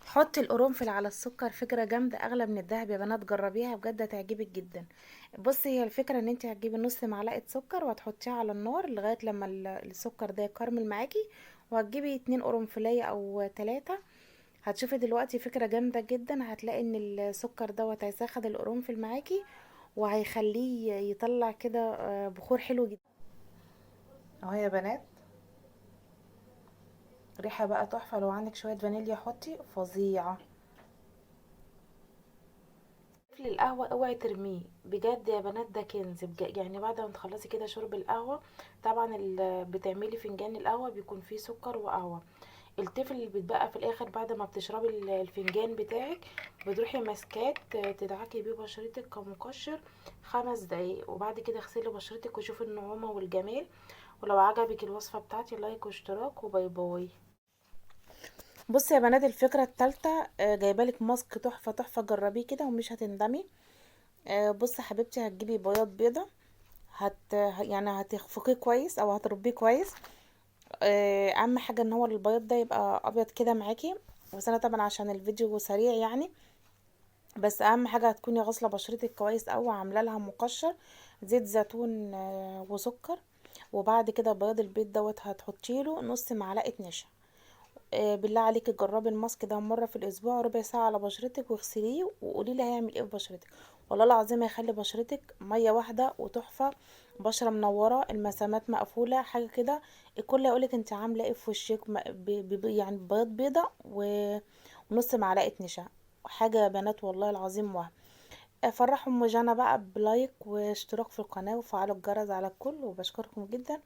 حطي القرنفل على السكر، فكرة جامدة اغلى من الذهب يا بنات، جربيها بجد هتعجبك جدا. بصي هي الفكرة ان انت هتجيبي نص معلقه سكر وهتحطيها على النار لغاية لما السكر ده يكرمل معاكي، وهتجيبي 2 قرنفلية او 3. هتشوفي دلوقتي فكرة جامدة جدا، هتلاقي ان السكر دوت هيسخن القرنفل معاكي وهيخليه يطلع كده بخور حلو جدا. اهو يا بنات ريحة بقى تحفة، لو عندك شوية فانيليا حطي، فظيعة. القهوة اوعي ترميه بجد يا بنات، ده كنز بجد. بعد ما تخلصي كده شرب القهوة، طبعا بتعملي فنجان القهوة بيكون فيه سكر وقهوة، التفل اللي بيتبقى في الاخر بعد ما بتشربي الفنجان بتاعك بتروحي ماسكات تدعكي بيه بشرتك كمقشر 5 دقايق، وبعد كده اغسلي بشرتك وشوفي النعومة والجمال. ولو عجبك الوصفة بتاعتي like واشتراك، و bye bye. بصي يا بنات الفكرة التالتة، جايبالك ماسك تحفة تحفة، جربيه كده ومش هتندمي. بصي حبيبتي هتجيبي بياض بيضة، هتخفقيه كويس او هتربيه كويس. اهم حاجة ان هو البياض ده يبقى ابيض كده معاكي، بس انا طبعا عشان الفيديو سريع بس اهم حاجة هتكوني غاسلة بشرتك كويس او عاملة لها مقشر زيت زيتون، وسكر، وبعد كده بياض البيض دوت هتحطي له نص معلقة نشا. بالله عليكي جربي الماسك ده مرة في الاسبوع، ربع ساعة على بشرتك، واغسليه وقولي لي هيعمل ايه في بشرتك. والله العظيم هيخلي بشرتك مية واحدة وتحفة، بشرة منورة، المسامات مقفولة، حاجة كده الكل هيقولك انت عاملة ايه في وشك، بياض بيضة ونص معلقة نشا. حاجة يا بنات والله العظيم وهم. فرحوا ام جانا بقى ب like واشتراك في القناة وفعلوا الجرس على الكل، وبشكركم جدا.